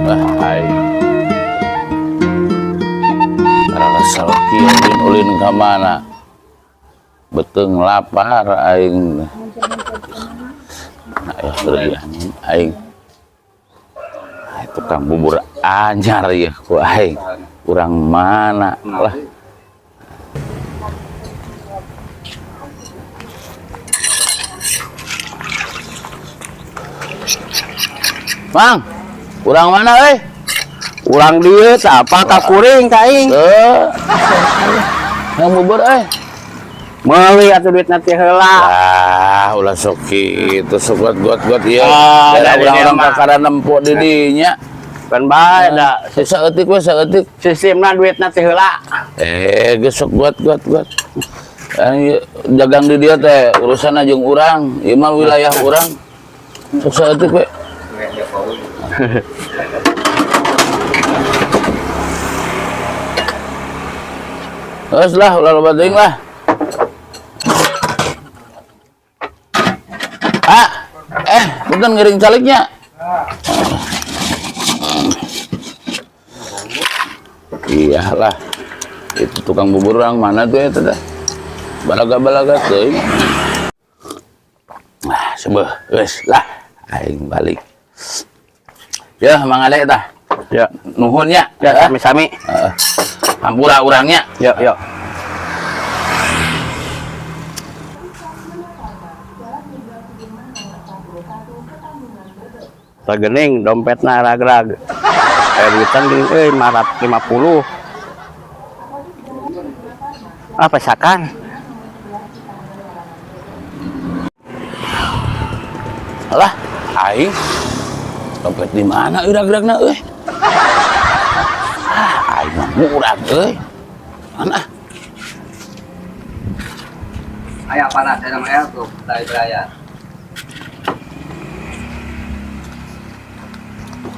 Lah, aing. Rasa kieu ulin-ulin ka mana? Beuteung lapar aing. Nah, ya anjing aing. Ah, tukang bubur anyar ya ku aing. Urang mana lah. Mang, urang mana euy? Urang dieu tah apa ka kuring ka aing. Teu. Yang bubur euy. Meuli atuh duitna teh heula. Ah, ulah sok kitu, sok guat-guat ieu. Ah, Daerah dari urang-urang dia mah. kakara nempo di dinya. Kan bae da Saeutik we, saeutik. Sistemna duitna teh heula. Eh, geus sok guat guat guat. Ieu dagang di dieu teh urusanna jeung urang, ieu mah wilayah urang. Sok saeutik we. Geus lah, ulah loba teuing lah. Ah, eh, punten ngiring caliknya. Iyalah. Itu tukang bubur orang mana tuh ya teh? Balaga-balaga teuing. Ah, sebeuh, geus lah, aing balik. Ya, Mang Ade tah. Ya, Nuhun ya. ya sami-sami. Heeh. Hampura urangnya. Yo yo. Tah geuning dompetna rag-rag. Eh, duitan geuning euy 550. Ah, pesakan. Alah, aing dompet di mana euy rag-ragna euy? Ah, aing mah murag euy. Mana? Ayah panas saya nama air tuh dari beraya.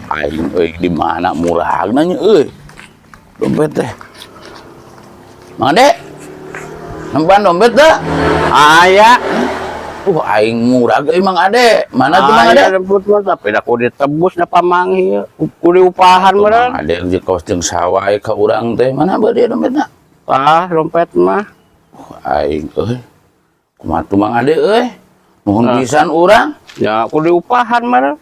Aing euy di mana muragna nya euy? Dompet teh. Mang Ade. Nempan dompet teh? Aya. Aing murag euy, Mang Ade. Mana tuh Mang Ade? Aya dompet mah, tapi da kudu ditebus da pamanggih ieu. Kudu diupahan Tuh, meureun. Mang Ade jeung kawas jeung sawah ka urang teh. Mana beuh dia dompetna? Ah, dompet mah. Aing euy. Kumaha tuh Mang Ade euy? Nuhun Ah. pisan urang. Ya kudu diupahan meureun.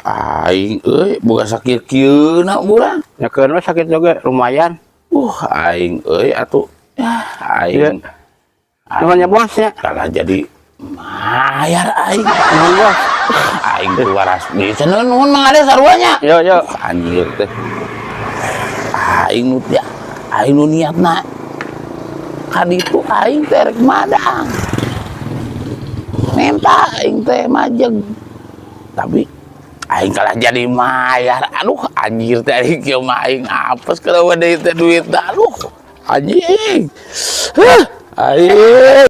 Aing euy boga sakieu-kieuna urang. Ya keun we sakit juga lumayan. Aing euy atuh. Yah, aing. Nuhun nya bos nya. Kalah jadi mayar aing. Nuhun bos. Aing tuh waras bisa nuhun Mang Ade saruanya. Yo yo. Anjir teh. Aing nu ya, aing nu niatna ka ditu aing teh rek madang. Minta aing teh majeg. Tapi aing kalah jadi mayar. Aduh anjir teh aing kieu mah aing apes kana deui teh duit. Aduh anjing. Huh, aing.